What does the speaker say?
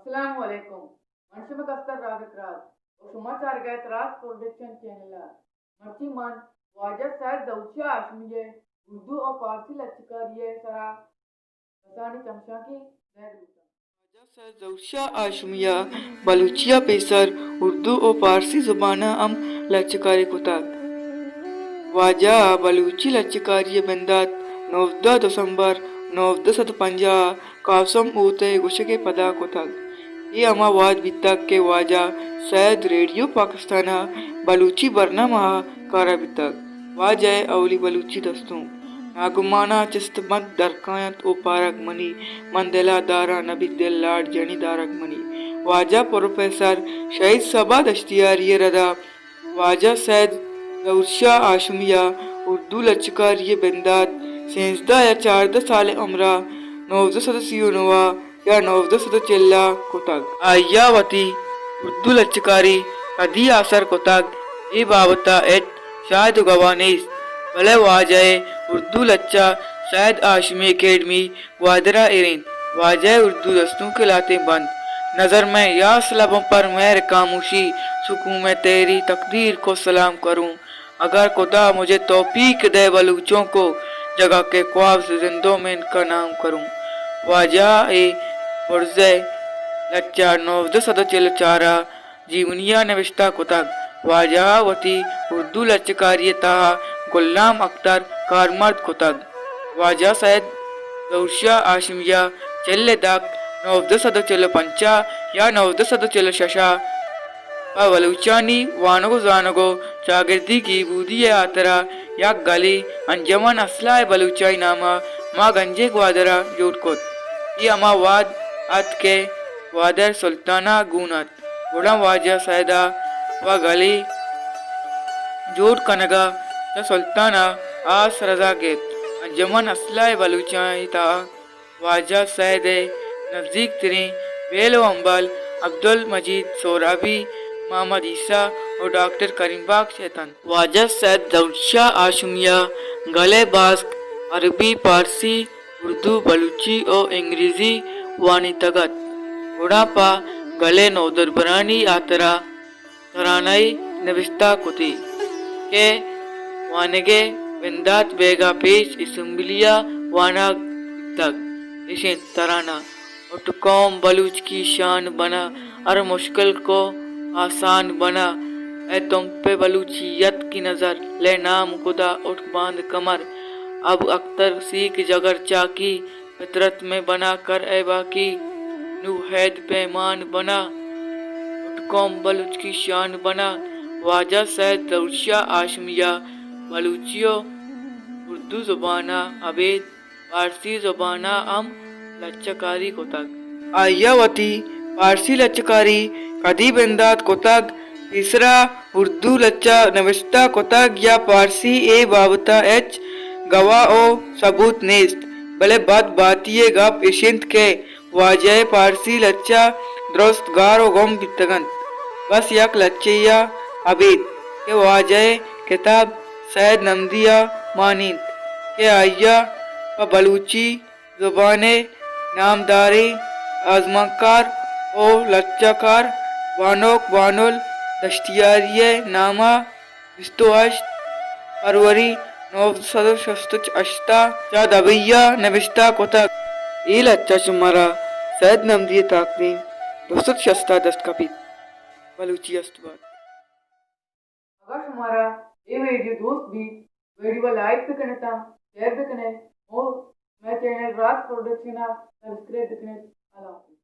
السلام علیکم، من شمئے کستر رابط راز ءُ شما چارگ ءَ ات راز پروڈکشن چینل ءَ۔ مرچی من واجہ سید ظہور شاہ ہاشمی ءِ اردو ءُ پارسی لچہ کاری ءِ سرا کسانیں چمشانکے دئیگ لوٹاں۔ واجہ سید ظہور شاہ ہاشمی ءَ بلوچی ءَ پیسر اردو ءُ پارسی زبان ءَ ہم لچہ کاری کتگ۔ واجہ ءَ بلوچی لچہ کاری ءِ بندات نوزدہ دسمبر نوزدہ سد ءُ پنجاہ ءَ قاسم ہوت ءِ گوشگ ءِ پدا کتگ۔ اے ہما وہد بیتگ کہ واجہ سید ریڈیو پاکستان ءَ بلوچی برنامہ ءَ کار ءَ بیتگ۔ واجہ ءِ اولی بلوچی دستونک ناگمانا چست بنت درکاینت او پارگ منی، من دلا داراں نبی دل لاڈ جنی دارگ منی۔ واجہ پروفیسر شہید صبا دشتیاری ءِ ردا واجہ سید ظہور شاہ ہاشمی ءَ اردو لچہ کاری ءِ بندات سیزدہ یا چاردہ سال ءِ عمر ءَ نوزدہ سد ءُ سی ءُ نو ءَ یا نوزدہ سد ءُ چل ءَ کتگ۔ آئی ءَ وتی اردو لچہ کاری کدی آسر کتگ، اے بابت ءَ ہچ شاہد ءُ گواہ نیست، بلے واجہ ءِ اردو لچہ سید ہاشمی اکیڈمی گوادر ءَ ایر انت۔ واجہ ءِ اردو دستونک ءِ لہتیں بند: نظر میں یاس لبوں پر مہر خاموشی، سکوں میں تیری تقدیر کو سلام کروں، اگر خدا مجھے توفیق دے بلوچوں کو جگہ کے خواب سے زندوں میں ان کا نام کروں۔ واجہ ءِ برز ءِ لچہ نوزدہ سد ءُ چل ءُ چار ءَ جیونی ءَ نبشتہ کتگ۔ واجہ ءَ وتی اردو لچہ کاری ءِ تہا غلام اختر کارمرد کتگ۔ واجہ سید ظہور شاہ ہاشمی ءَ چل ءِ دہک نوزدہ سد ءُ چل ءُ پنچ ءَ یا نوزدہ سد ءُ چل ءُ شش ءَ پہ بلوچانی وانگ ءُ زانگ ءُ چاگردی گیبودی ءِ ہاترا یک گلے انجمن اصلاح بلوچانی نام ءَ ماں گنجیں گوادر ءَ جوڑ کت۔ اے ہما وہد ات کہ گوادر سلطان ءَ گون ات۔ گڑا واجہ سید ءَ پہ گلے جوڑ کنگ ءَ چہ سلطان ءَ آس رضا گپت۔ انجمن اصلاح بلوچانی تہا واجہ سید ءِ نزیک تریں بیل ءُ ہمبل عبدالمجید سہرابی، محمد عیسی ءُ ڈاکٹر کریم بخش اتنت۔ واجہ سید ظہور شاہ ہاشمی ءَ گل ءِ باسک عربی، پارسی، اردو، بلوچی ءُ انگریزی وانینتگ ات، گڑا پہ گل ءِ نودربرانی ہاترا ترانہ ئے نبشتہ کت ئے کہ وانگ ءِ بندات بیگ ءَ پیش اسمبلی ءَ وانگ بیتگ۔ اش انت ترانہ: اٹھ قوم بلوچ کی شان بنا، ہر مشکل کو آسان بنا، اے تم پہ بلوچیت کی نظر، لے نام خدا اٹھ باندھ کمر، اب اختر سیکھ جگر چاکی، فطرت میں بنا کر اے باقی، نو حید پیمان بنا، اٹھ قوم بلوچ کی شان بنا۔ واجہ سید ظہور شاہ ہاشمی ءَ بلوچی ءُ اردو زبان ءَ ابید پارسی زبان ءَ ہم لچہ کاری کتگ۔ آئی ءَ وتی پارسی لچہ کاری کدی بندات کتگ، پیسرا اردو لچہ نبشتہ کتگ یا پارسی، اے بابت ءَ ہچ گواہ ءُ ثبوت نیست، بلے بد باتی ءِ گپ اش انت کہ واجہ ءِ پارسی لچہ درست گار ءُ گم بیتگ انت۔ بس یک لچہ یے ءَ ابید کہ واجہ ءِ کتاب سید نمدی ءَ مان انت کہ آئی ءَ پہ بلوچی زبان ءِ نامداریں آزمانکار ءُ لچہ کار بانک بانل دشتیاری ءِ نام ءَ بیست ءُ ہشت فروری نو سد ءُ شست ءُ ہشت ءَ چہ دبئی ءَ نبشتہ کتگ۔ اے لچہ شمارا سید نمدی ءِ تاکدیم دو سد شست ءَ دست کپیت۔ بلوچی است بات۔ اگر شمارا اے ویڈیو دوست بیت، ویڈیو ءَ لائک بکن ات ءُ شیئر بکن ات ءُ مئے چینل راز پروڈکشن ءَ سبسکرائب بکن ات۔ اللہ حافظ۔